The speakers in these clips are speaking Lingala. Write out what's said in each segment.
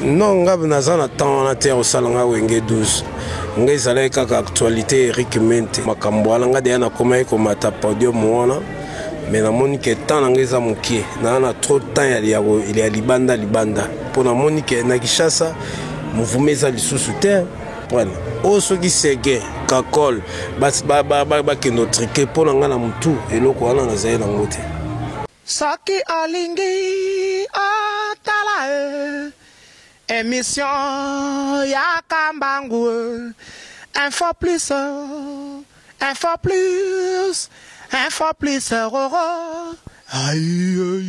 Non, nga naza na temps wana te ya kosala nga Wenge 12. Nga ezalaki kaka actualité Eric Mente. Makambo wana nga deya nakomaki komata podium wana. Mais namoni ke temps na nga eza mokie. Naa na trop temps ya libanda libanda. Mpo namoni ke na Kinshasa mouvement eza lisusu te. Oyo soki Seguin Kakol bakende otrike mpo na nga na motu eloko wana nazali nango te. Soki olingi otala e emission ya Kambangu e Info Plus, Info Plus, Info Plus roro aïe.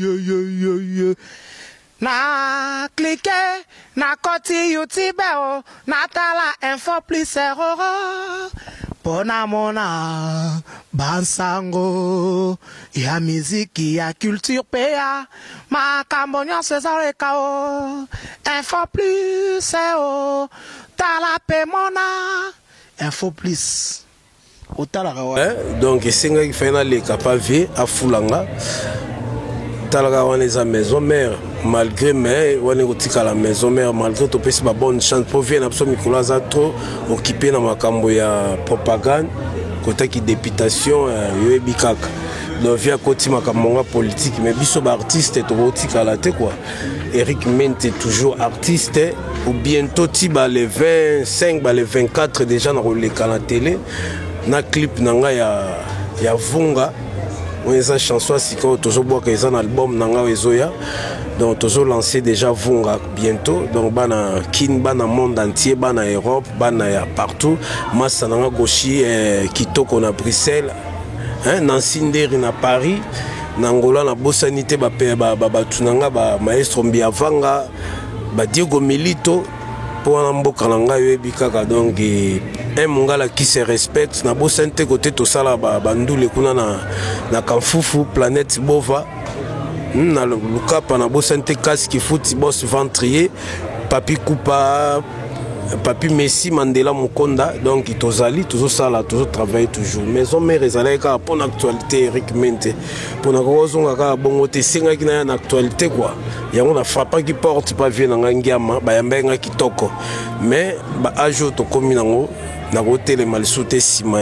Na clique na koti YouTube o natala Info Plus roro mpo namona bansango ya miziki, ya culture mpe ya makambo nyonso ezaleka o Info Plus o tala mpe mona Info Plus otalaka wa. Donc esengaki fai naleka pa vie afulanga talaka wana eza maison mère malgré, mais wana ekotikala maison mère malgré topesi ba bonne chance mpo vie na biso mikolo aza trop occupé na makambo ya propagande kotaki députation, yoyebi kaka. Donc vie akoti makambo nga politique, mais biso baartiste tokotikala te quoi. Eric Mente toujours artiste. Ou bientôt ti ba le 25, ba le 24 déjà nakoleka na télé na clip na ngai ya Vunga oyo eza chanson ya sika oyo tozobwaka, eza na album na ngai oyo ezoya. Donc tozolance déjà Vunga bientôt. Donc bana Kin, bana monde entier, bana Europe, bana ya partout, masa na nga Goshi kitoko na Bruxelles, hein, Nancy Nderi na Paris, na Angola nabosani te bato na nga, bamaestro Mbiavanga, badiego Milito, mpo wana mboka na ngai oyebi kaka. Donc un mongala qui se respecte, nabosani te kote tosala bandule kuna na Kamfufu, Planète Bova, na Lukapa, nabosani te Kaski Futi, Bos Ventrier, Papi Kupa, Papi Messi Mandela Mokonda. Donc tozali tozosala, tozotravaille toujours. Maison mère ezalaki kaka mpona actualité Eric Mente, mpona kokozonga kaka bongo te. Esengaki na ya na actualité quoi. Yango na frappaki porte pa vie na ngai Ngiama, bayambaki ngai kitoko. Mais baage oyo tokómi nango, nakotelema lisusu te nsima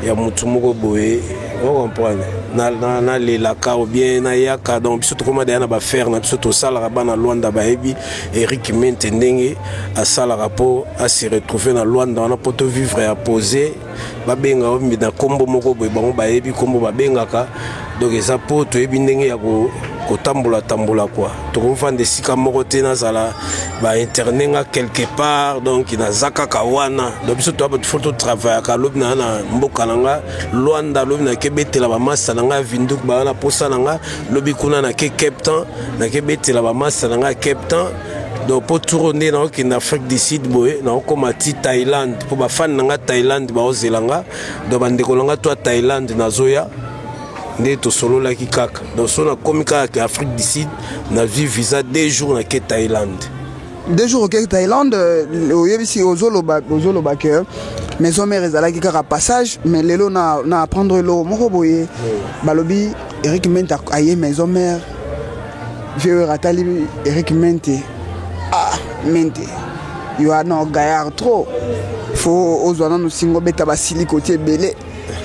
ya motu moko boye, ocomprendre, nalelaka ou bien nayaka. Donc biso tokóma deya na bafere na biso tosalaka. Bana Lwanda bayebi Eric Mente ndenge asalaka mpo ase retrouve na Lwanda wana, mpo tovivre ya pose. Babenga na nkombo moko boye, bango bayebi nkombo babengaka. Donc eza mpo toyebi ndenge ya kotambola tambola kua, tokovanda esika moko te. Nazala bainterne nga quelque part, donc naza kaka wana. Donc biso toya bato, faut totravaillaka. Lobi na na mboka na nga Lwanda, lobi nakebetela bamasa na nga ya Vinduku, baa na posa na nga. Lobi kuna nake Cape Town, nakebetela bamasa na nga ya Cape Town. Donc mpo tour nde naokende Afrique du Sud boye, naokóma ti Thaïlande mpo bafani na nga Thaïlande baozela nga. Donc bandeko na nga to ya Thaïlande, nazoya nde tosololaki kaka. Donc so nakomi kaka Afrique du Sud, nazwi visa, 2 jours nake Thaïlande. 2 jours okeki Thaïlande. Oyebisi ozoloba ke maison mère ezalaki kaka passage, mais lelo na apprendre eloko moko boye. Balobi Eric Mente aye maison mère, vieux atali Eric Mente: "Ah Mente, yo ana gaillard trop, faut ozwa nanu singo, obeta basili koti ebele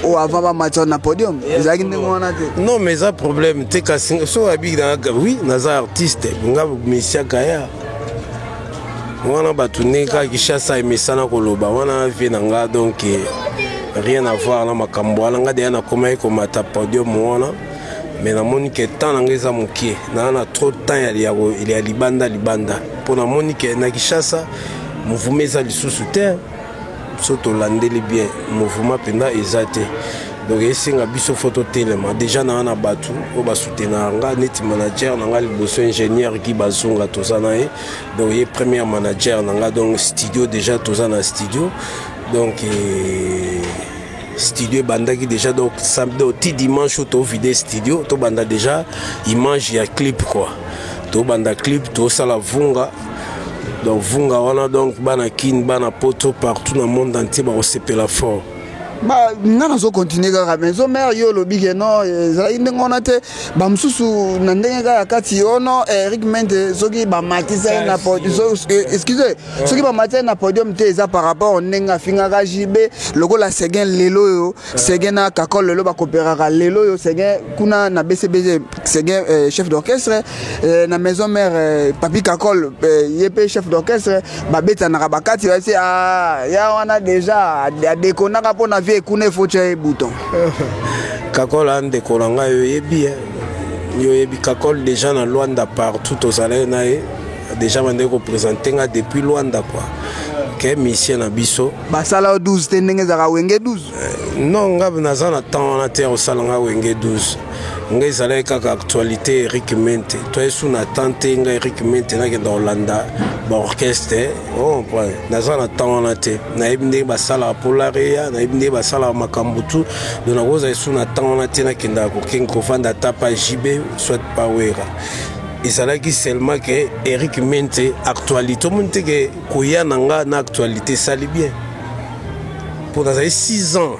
oyo avant bamata na podium." Ezalaki ndenge wana te? Non, mais eza problème te. Kasi so abiki na oui, naza artiste nga musicien gaillard wana. Bato ndenge kaka Kinshasa emesana koloba wana vie na nga. Donc rien à voir na makambo wana. Nga deya nakomaki komata podium wana, mais namoni ke temps na nga eza mokie. Naa na trop temps ya libanda libanda, mpo namoni ke na Kinshasa mouvement eza lisusu te. So tolandeli bien, mouvement mpenza eza te. Donc esenga biso faut totelema. Déjà na na bato oyo basoutenaka nga, neti manager na nga liboso, ingénieur Gi Bazonga, toza na ye. Donc ye premier manager na nga. Donc studio, déjà toza na studio. Donc studio ebandaki déjà. Donc samedi ti dimanche oyo tovide studio, tobanda déjà image ya clip quoi. Tobanda clip, tosala Vunga. Donc Vunga wana, donc bana Kine, bana Poto, partout na monde entier bakosepela fort. Ba nga nazo continuer kaka maison mère. Yo olobi ke non, ezalaki ndenge wana te. Bamosusu na ndenge kaka ya kati yo non, Eric Mente, soki bamatisa ye na, excuse, soki bamatisa ye na podium te, eza par rapport ndenge afingaka JB. Lokola Seguin lelo oyo, Seguin na Kakol lelo bakopéraka. Lelo oyo Seguin kuna na BCBG, Seguin chef d'orchestre, na maison mère Papi Kakol ye mpe chef d'orchestre. Babetanaka bakati basi. Ah, ya wana déjà adekonaka mpo na vie ekuna, efotya ye bouton. Kakol a ndeko na ngai, oyebi, yo oyebi Kakol déjà na Lwanda, partout tozalaki na ye déjà, bandeki koprésente nga depuis Lwanda quoi, ke musicien na biso. Basala yo 12 te, ndenge ezalaka Wenge 12? Non, nga naza na temps wana te ya kosala nga Wenge 12. Nga ezalaki kaka actualité Eric Mente. Toyesu na temps te. Nga Eric Mente, nakenda kolanda baorchestre, naza na temps wana te. Nayebi ndenge basalaka polareya, nayebi ndenge basalaka makambo tu. Donc nakozala esu na temps wana te, nakendaka kokenge kovanda ata pa JB soit pa Wera. Ezalaki seulement ke Eric Mente actualité. Omoni te ke koya na nga na actualité esali bien, mpo nazali 6 ans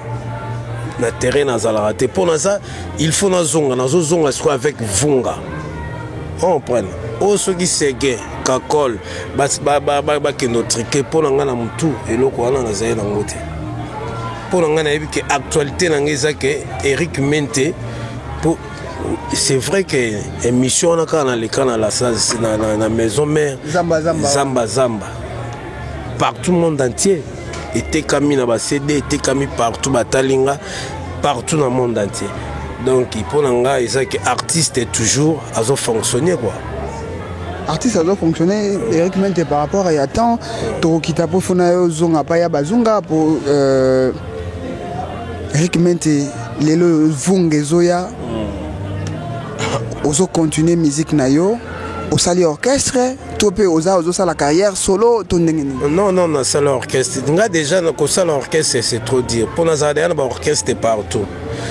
na terrain, nazalaka te. Mpo naza, il faut nazonga, nazozonga sikoyo avec vunga, comprendre. Oyo soki Seguin, Kakol bakende otrike mpo na ngai na motu, eloko wana nazali nango te. Mpo na ngai, nayebi ke actualité na ngai eza ke Eric Mente. Po c'est vrai que émission wana kaka naleka na, la, na maison mère. Zamba zamba. Zamba zamba, partout monde entier etekami na baCD, etekami partout, batali nga partout na monde entier. Donc mpo na ngai eza ke artiste toujours azofonctionner quoi. Artiste azofonctionner. Eric Mente, par rapport ya temps, tokokita mpo fona yo ozonga pa ya bazonga po Eric Mente, lelo vunga ezoya, ozocontinue musique na yo, osali orchestre to mpe oza ozosala carrière solo to ndenge nini? Non, nasala orchestre. Nga déjà kosala orchestre, c'est trop dire, mpo nazala deya na baorchestre partout.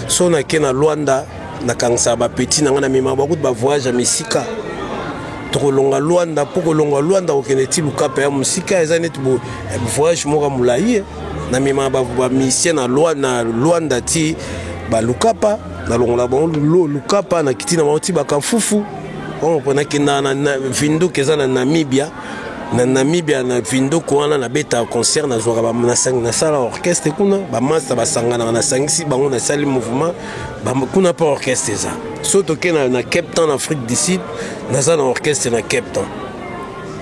So nake na Lwanda, nakangisaka bapeti na ngai, na mema bakuti bavoyage ya misika. Tokolonga Lwanda, mpo kolonga Lwanda kokende ti Lukapa ya mosika, eza neti voyage moko ya molai. Na mema bamusicien na Lwanda ti balukapa, nalongola bango Lukapa, nakiti na bango ti bakamfufu. Mpo nakenda na Vinduka, eza na Namibia. Na Namibia, na Vinduku wana, nabetaka concert, nazwaka, nasala orchestre kuna, bamaster basanganaka, nasangisi bango, nasali mouvement kuna mpe orchestre eza. So toke na Cape Town, Afrique du Sud, naza na orchestre na Cape Town.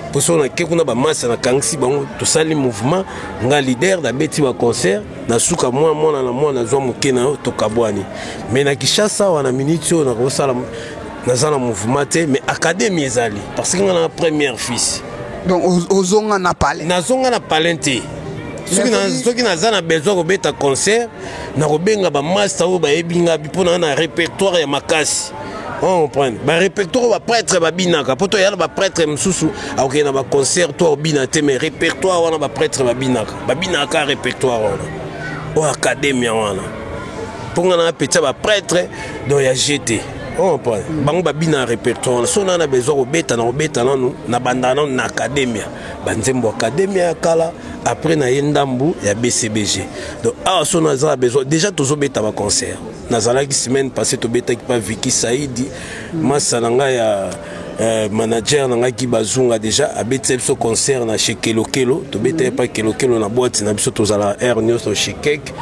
Mpo so nake kuna, bamaster nakangisi bango, tosali mouvement, nga leader, nabeti baconcert, nasuka mwa mwana na mwana nazwa moke na yo, tokabwani. Mais na Kinshasa awa, na minute oyo nakosala, naza na mouvement te, mais académie ezali, parce que nga na première fils. Donc ozonga na palais? Nazonga na palais te. Soki naza na besoin kobeta concert, nakobenga bamaster oyo bayebi nga mpo na na répertoire ya makasi, comprendre, barépertoire oyo baprêtre babinaka. Mpo toya na baprêtre mosusu, akokende na baconcert to akobina te, mais répertoire wana baprêtre babinaka, babinaka répertoire wana oyo académie wana. Mpo nga na petit ya baprêtre, donc ya gt, comprendre, bango babina répertoire wana. So na besoin kobeta, na kobeta nanu, na banda nanu na académia, banzembo académia ya kala, après na ye ndambu ya BCBG. Donc awa so naza na besoin, déjà tozobeta baconcert. Nazalaki semaine passée, tobetaki pa Viki Saidi, masa na ngai ya manager na ngai ki bazunga. Déjà abetisa biso concert na chez Kelokelo, tobetaki pa Kelokelo na boîte na biso, tozala aire nyonso chez Kek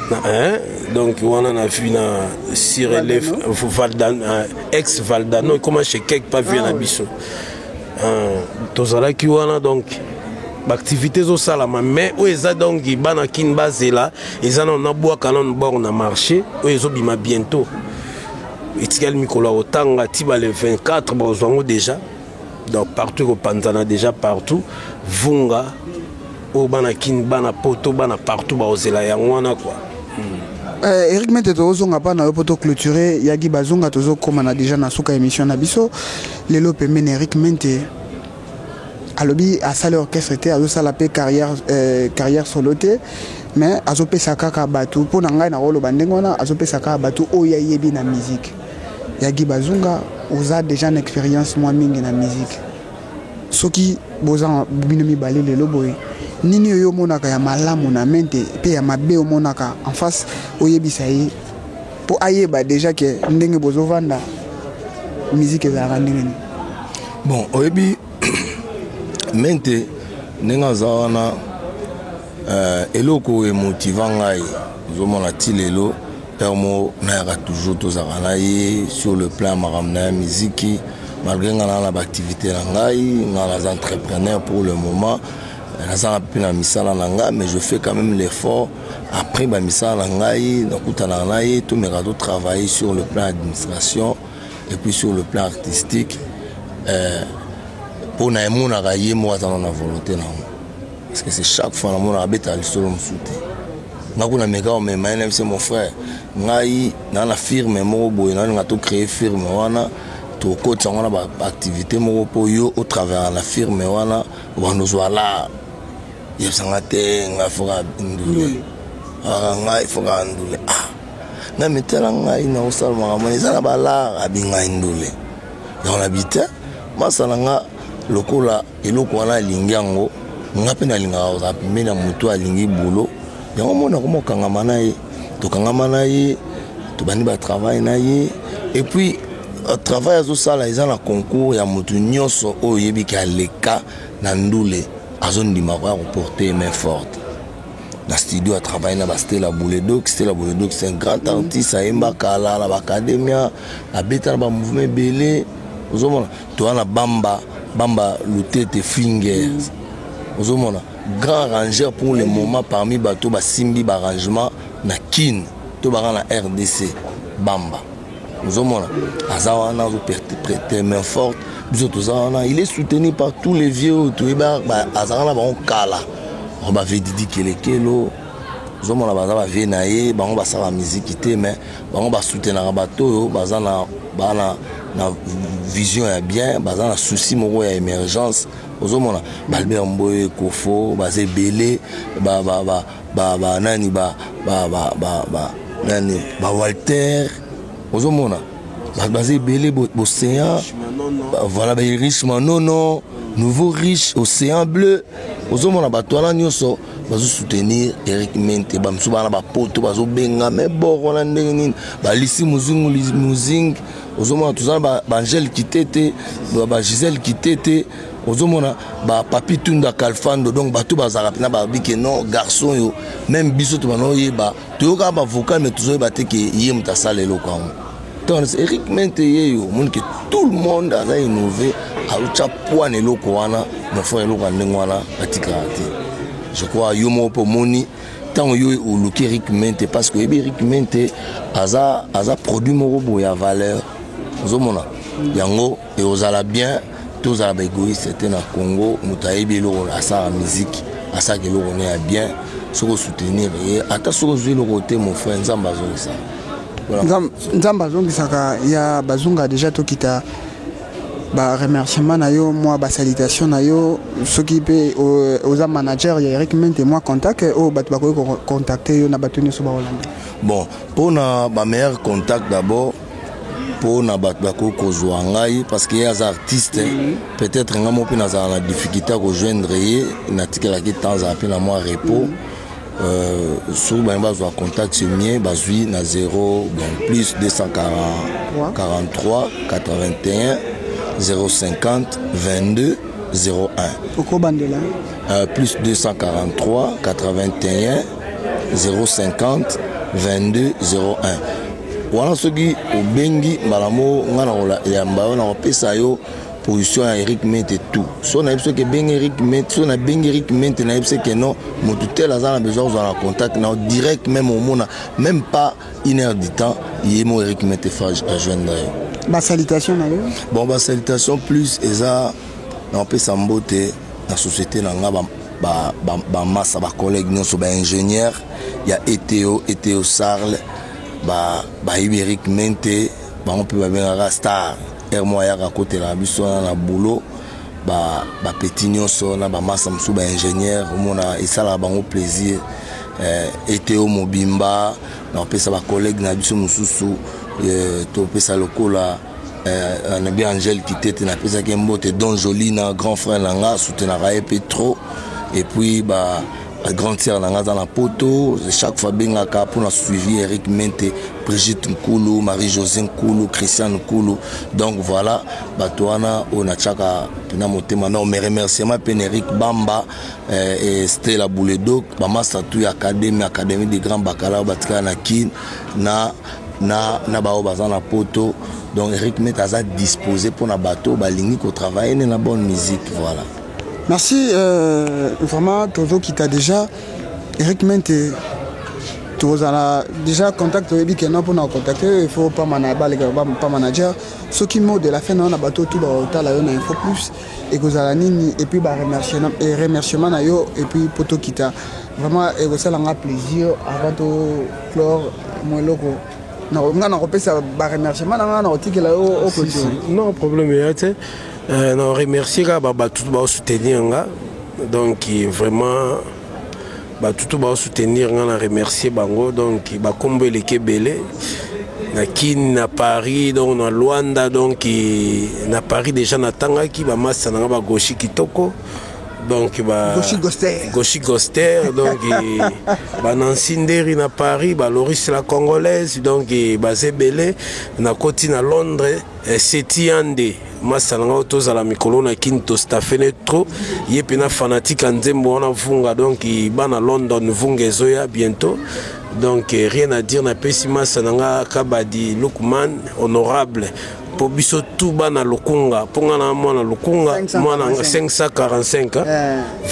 na, hein? Donc wana na vu na Sirele Valdano, ex Valdano, ekoma chez Kek, pa vie na biso, tozalaki wana. Donc baactivité ezosalama, mais oyo eza, donc bana Kini bazela, eza nano nabwaka nano bor na marché oyo ezobima bientôt. Etikali mikolo ya kotanga ti ba le 24, bazwa yango déjà. Donc partout ekopanzana déjà, partout vunga oyo bana Kini, bana Poto, bana partout bakozela yango wana quoi. Eric Mente, tozozonga mpa na yo mpo toclôturer yaki bazonga. Tozokóma na déjà na suka émission na biso lelo. Pembeni Eric Mente alobi asali orchestre te, azosala mpe carrière solo te, mais azopesa kaka bato. Mpo na ngai nakoloba ndenge wana, azopesa kaka bato oyo ayebi na musique. Yaki bazonga, oza déjà na expérience mwa mingi na musique. Soki boza bino mibale lelo boye, Nini oyo omonaka ya malamu na Mente mpe ya mabe omonaka en face, oyebisa ye mpo ayeba déjà ke ndenge bozovanda, musique ezalaka ndenge nini? Bon, oyebi Mente ndenge aza wana, eloko emotiva ngai, ozomona ti lelo heure mo nayaka toujours, tozalaka na ye sur le plan ya makambo na ya miziki. Malgré ngai naa na baactivité na ngai, ngai naza entrepreneur pour le moment, naza mpe na misala na ngai, mais je fais quand même l'effort après bamisala na ngai, nakutanaka na ye, tomeka totravailler sur le plan administration et puis sur le plan artistique, mpo na emonaka ye moko aza na volonté nango, parce que c'est chaque fois namonaka abetaka lisolo mosusu te. Nga kuna meka omema ye na biso: mon frère, ngai naa na firme moko boye, nalinga tocréer firme wana, tokotisa yango na baactivité moko mpo yo otravaillaka na firme wana, obanda ozwa la. Yebisanga te, ngai foka ndule aka, ngai foka ndule. Ah, ngai metala ngai na kosala makambo eza na balar abi ngai ndule. Yango nabi te, masala nga lokola eloko wana alingi yango, nga mpe nalingaka kozala pembeni ya motu alingi boulot. Yango mona koma okangama na ye, tokangama na ye, tobandi batravail na ye. Et puis travail azosala eza na concours ya motu nyonso oyo oyebiki aleka na ndule, azondima koya koporter main forte na studio. Atravaille na bastela Buledok. Stella Buledok, c'est un grand artiste, ayemba kala na baacademia, abeta na bamouvement ebele. Ozomona toza na Bamba, Bamba Lutete Fingers, ozomona grand arrangeur pour le moment parmi bato basimbi baarrangement na Kine to baka na RDC. Bamba, ozomona aza wana, azoprêter main forte. Biso toza wana, il est soutenu par tous les vieux oyo toyeba azalaka na bango kala, bavieux Didi Kelekelo. Ozomona baza bavieux na ye, bango basalaka miziki te, mais bango basoutenaka bato oyo baza na, baa na vision ya bien, baza na souci moko ya émergence. Ozomona baalbert Mboye, Kofo, baza ebele, ba nani, ba nani, bawalter. Ozomona bato baza ebele, bocéan, voilà, bariche Manono, nouveau riche, Océan Bleu. Ozomona bato wana nyonso bazosoutenir Eric Mente. Bamosusu bana bapoto bazobenga me bor wana ndenge nini, balisi Muzingu Muzingi. Ozomona toza na baangele Kitete, bagisele Kitete, ozomona bapapi Tunda Kalfando. Donc bato bazalaka mpena babike non, garçon oyo, même biso tobana oyeba, toyokaka bavocal, mais tozoyeba te ke ye moto asala eloko yango. Donc Eric Mente ye yo omoni ke tout le monde aza innové, azotya poids na eloko wana. Mon frère, eloko ya ndenge wana batikaka te. Je crois yo moko mpe omoni ntango yo oluki Eric Mente, parce que oyebi Eric Mente aza produit moko boye ya valeur. Ozomona yango ekozala bien, tozala baégoïste te na Congo. Moto ayebi eloko asalaka musique, asalaka eloko ne ya bien, soki osoutenir ye, ata soki ozwi eloko te, mon frère, Nzambe azongisaka. Nzambe azongisaka ya bazonga. Déjà tokita baremerciement na yo, mwa basalutation na yo, soki mpe oza manager ya Eric Mente, mwa contact oyo bato bakoki kocontacte yo na bato nyonso baolanda. Bon, mpona bameilleur contact d'abord, mpona bato bakoki kozwa ngai, parce que ye aza artiste, peut-être ngai moko mpe nazala na difficulté ya kojoindre ye, natikelaki temps azala mpe na mwa repos. Soki balingi bazwa contact, c'est mieux bazwi na 0, bon, plus 243 81 050 22 01. Okobandela. Plus 243 81 050 22 01 wana. Soki obengi mbala moko, ngai na yamba yo, na kopesa yo position ya Eric Mente tout. So nayebi soki ebengi Eric Mente, so nabengi Eric Mente, nayebi soki non, motu tel aza na besoin kozwa na contact na direct, même omona même pas une heure du temps, ye mo Eric Mente fa ajoindre yo. Basalutation na yo. Bon, basalutation plus eza na kopesa mbote na société na nga, bamasa, bacollègue nyonso, baingénieur ya ETO, ETO Sarl, bayebi Eric Mente, bango mpe babengaka star. Heure moko ayaka kotelaka biso wana na boulot, bapeti nyonso na bamasa mosusu, baingénieur, omona esalaka bango plaisir. ETO mobimba, na kopesa bacollègue na biso mosusu, topesa lokola nabi Angèle Kitete, napesaki mbote. Don Joli na grand frère na nga, soutenaka ye mpe trop. Et puis ba grande sœur na nga aza na poto, chaque fois abengaka mpona suivi Eric Mente, Brigitte Nkulu, Marie-José Nkulu, Christian Nkulu. Donc voilà, bato wana oyo natiaka mpena motema. Non, mes remerciements mpe na Eric Bamba et Stella Bouledok, bamasa tu ya Académie de Grand Bakala oyo batikala na Kin na baoyo baza na poto. Donc Eric Mente aza disposé mpona bato oyo balingi kotravaille ne na bonne musique, voilà. Merci vraiment. Tozokita déjà, Eric Mente, tozala déjà contact. Oyebi kena mpona contacter, il faut pas baleka pa manager. Soki mot de la fin na yo na bato tu baotala yo na Info Plus ekozala nini? Et puis baremerciement na yo, et puis po tokita, vraiment ekosalanga plaisir. Avant to clore, mo eloko nga nakopesa baremerciement na nga, na kotikela yo okoti. Non, problème eya te. Na remercier kaka bato baosoutenir nga. Donc vraiment, bato to baosoutenir nga, na remercier bango. Donc bakombo eleki ebele na Kine, na Paris, donc na Luanda. Donc na Paris déjà natangaki bamasa na nga, bagoshi kitoko, donc ba Goshi Goster. Goshi Goster, donc banansi Nderi na Paris, baloris la Congolaise, donc baza ebele. Nakoti na Londres, seti yande masa na nga oyo tozala mikolo na Kini, tostafene trop ye mpena fanatique ya nzembo wana Vunga. Donc bana London, Vunga ezoya bientôt. Donc rien à dire, napesi masa na nga Kabadi Lukman honorable, mpo biso tu bana Lukunga, mpo nga na mwana Lukunga, mwana 545.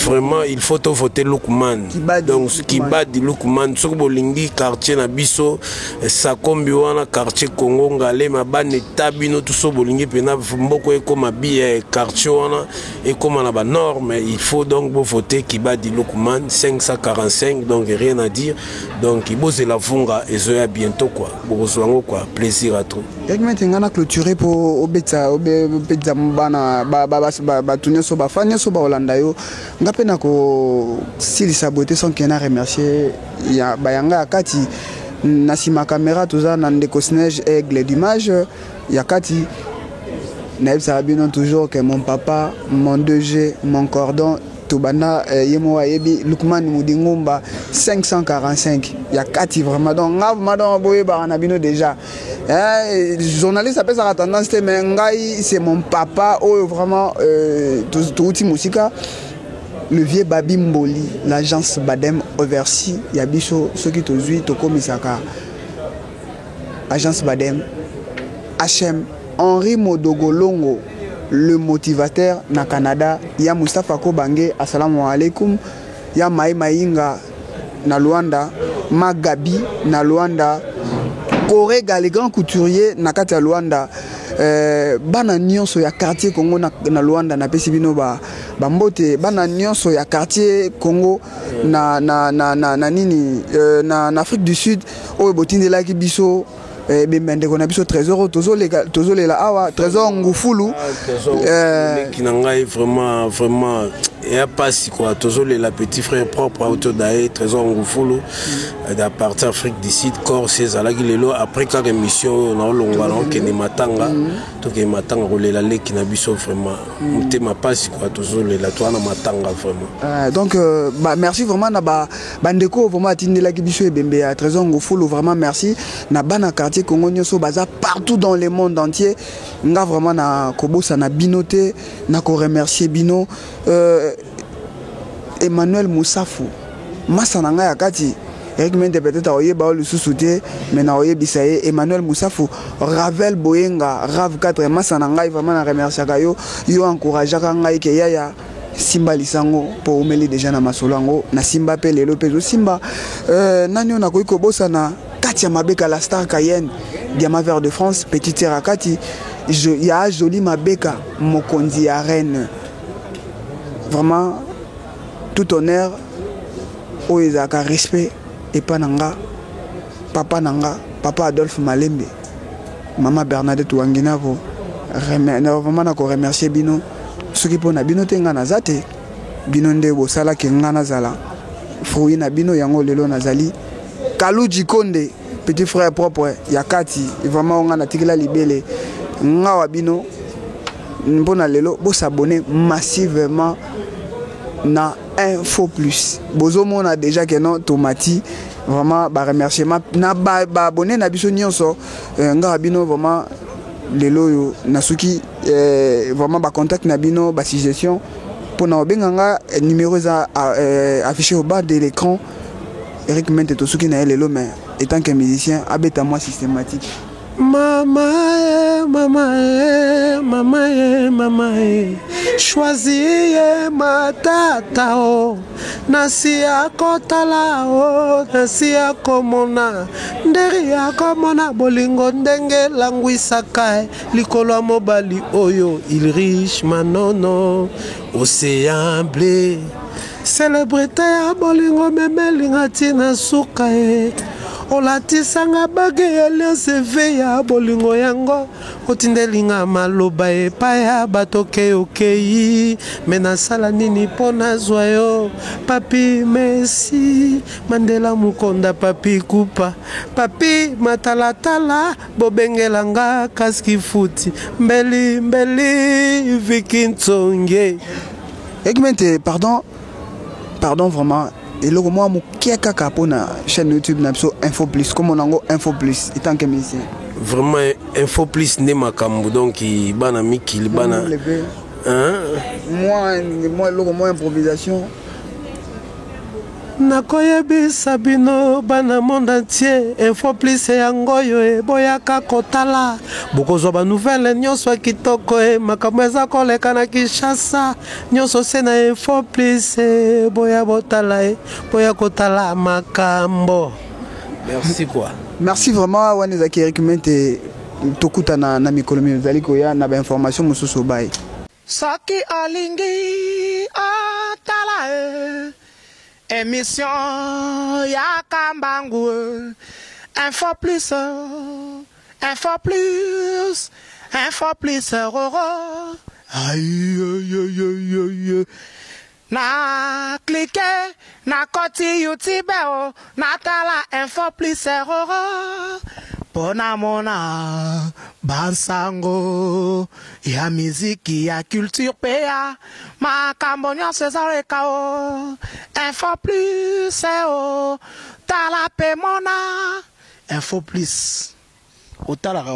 Vraiment, il faut tovote Lukman, donc Kibadi Lukman. Soki bolingi quartier na biso Sakombi wana, quartier Congo, Ngalema, bana eta bino tu, so bolingi mpena mboko ekóma bi quartier wana ekóma na banorme, il faut donc bovote Kibadi Lukman 545. Donc rien à dire, donc bozela Vunga ezoya bientôt quoi, bokozwa yango quoi, plaisir à trop. Eric Mente, nga na clôturer mpo obetisa, obetisa bana, bato nyonso, bafan nyonso baolanda yo. Nga mpe na kosilisa boye te sans que na remercier ya bayanga ya kati. Na nsima caméra toza na ndeko Sneige Aigle d'image ya kati. Nayebisaka bino toujours que mon papa, mon 2G, mon cordon, tobanda ye moko ayebi, Lukman Mudingumba 545 ya kati. Vraiment, donc nga vraiment, donc boyebaka na bino déjà, journaliste apesaka tendance te, mais ngai c'est mon papa oyo vraiment touti mosika, le vieux Babi Mboli, l'agence Badem Oversi ya biso. Soki tozwi, tokomisaka agence Badem HM. Henri Modogolongo, le motivateur na Canada, ya Mustapha Kobange, assalamu alaikum, ya Mai Mainga na Luanda, Magabi na Luanda, Korega le grand couturier na kati ya Luanda, bana nyonso ya quartier Congo na Luanda, napesi bino bambote. Bana nyonso ya quartier Congo na nini, na Afrique du Sud oyo botindelaki biso ebembe ndeko na biso Trésor oyo tozolela awa, Trésor Ngufulu. Leki na ngai, vraiment, vraiment eya mpasi quoi. Tozolela petit frère propre auto daye Trésor Ngufulu à partir Afrique du Sud. Corse ezalaki lelo après kaka émission oyo naolongwa, naokende matanga. Tokende matanga kolela leki na biso. Vraiment motema mpasi quoi, tozolela, toza na matanga vraiment. Donc bah, merci vraiment na bandeko vraiment atindelaki biso ebembe ya Trésor Ngufulu. Vraiment merci na bana quartier Congo nyonso baza partout dans le monde entier. Nga vraiment na kobosana bino te, na koremercier bino. Emmanuel Musafu, masa na ngai ya kati, Eric Mente peut-être akoyeba oyo lisusu te, mais na oyebisa ye Emmanuel Musafu, Ravel Boyenga, Rav 4, masa na ngai, vraiment na remerciaka yo. Yo encourageaka ngai ke yaya simba lisango mpo omeli déjà na masolo yango na simba mpe lelo mpe ezosimba. Nani oyo nakoki kobosana kati ya Mabeka, la star Cayenne, diamant vert de France, petite sœur ya kati ya Joli Mabeka, mokonzi ya reine. Vraiment tout honneur oyo ezalaka respect epa na nga, papa na nga, papa Adolphe Malembe, mama Bernadette Wanginavo. Vraiment na koremercier bino. Soki mpo na bino te, nga naza te. Bino nde bosalaki nga nazala, fruit na bino yango lelo nazali. Kaluji Konde, petit frère propre ya kati, vraiment nga natikela libele nga wa bino mpona lelo. Bosabone massivement na. Info Plus. Bozomona déjà que non tomati vraiment ba remerciement na ba, ba abonné na biso nyonso euh, nga bino vraiment lelo oyo nasuki euh, vraiment ba contact na bino ba suggestion pona obenga nga euh, numéro eza euh, affiché au bas de l'écran. Eric Mente tosuki na ye lelo, mais étant que musicien abeta moi systématique. Mama e, mama e, mama e, mama e, choisi ye matata o, nasi ya kotala o, nasi ya komona nderi ya komona bolingo ndenge elangwisaka e, likolo ya mobali oyo Ilrich Manono, Océan Bleu, celebrité ya bolingo memelinga ntina suka e, olatisanga bage ya alliance ve ya bolingo yango otindelinga maloba epai ya bato okei okei me nasala nini mpo nazwa yo Papi Messi Mandela Mukonda Papi Kupa Papi Matalatala bobengelanga kaski futi mbeli mbeli Viki Ntsonge. Ekmente, pardon, pardon vraiment, eloko mwa moke kaka mpona chaîne YouTube na biso Info Plus, komona yango Info Plus étant que musicien. Vraiment Info Plus nde makambo, donc bana mikili bana hein? Moi eloko mwa improvisation. Nakoyebisa bino bana monde entier, Info Plus yango oyo eboyaka kotala, bokozwa banouvelle nyonso ya kitoko e, makambo eza koleka na Kinshasa nyonso se na Info Plus e, boya botala e, boya kotala makambo. Merci quoi. Merci vraiment, wana ezalaki Eric Mente, tokutana na mikolo mizali koya na bainformation mosusu. Bai. Soki olingi otala e, émission ya Kambangu, Info Plus, Info Plus, Info Plus roro. Aïe, aïe, aïe, aïe. Na clique na koti YouTube o, natala Info Plus roro mpo namona bansango ya miziki, ya culture mpe ya makambo nyonso ezaleka o. Info Plus o, tala mpe mona Info Plus otalaka.